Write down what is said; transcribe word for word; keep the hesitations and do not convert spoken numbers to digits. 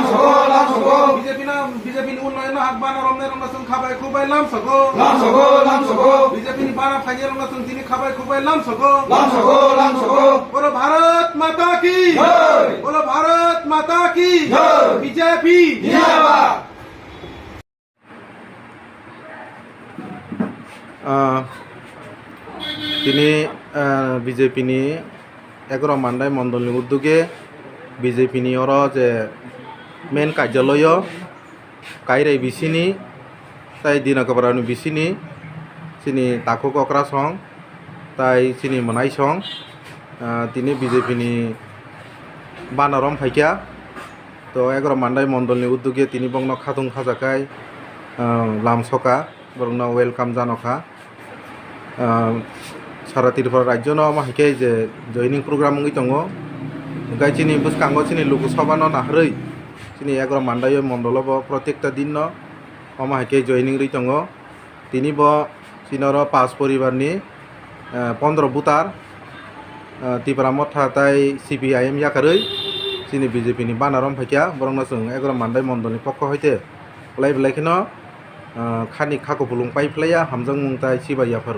Lamsogo, lamsogo. B J P na, B J P ni unnoyon no hak bana romnai romna chwng khabai khubai lamsogo. Lamsogo, lamsogo. B J P ni bana phainai romna chwng tini khabai khubai lamsogo. Lamsogo, lamsogo. Bolo Bharat Mata ki. Jai. Bolo Bharat Mata ki. Jai. B J P. Jindabad. Ah, tini, ah, B J P ni egaroh Mandai mondol ni uddoge B J P ni oro je main karjaloyo Kairai bisini tai Dinakapara ni bisini chini takhuk okrasong tai chini mwnaisong, ah, tini B J P ni bana rom phaikha. To egaroh Mandai mondol ni uddoge tini bokno khatung khajakhai, ah, lamsoka, borokno welcome janokha. Ah, sara Tripura rajyo no omo hai khe je joining program wngwi tongo. Hwnkhe chini bwskango chini Lok Sabha no naharwi chini egaroh Mandai mondol o bo protekta din no omo hai khe joining rwi tongo. Tini bo chini oro pas poribar ni, eh, pondro voter, eh, Tipra Motha tai C P I M yakarwi chini B J P ni bana rom phaikha, borokno chwng egaroh Mandai mondol ni pokho hoite belai belai kheno, eh, khani kha kupulung pai phlaiya, hamjakmung tai chibai yaphar.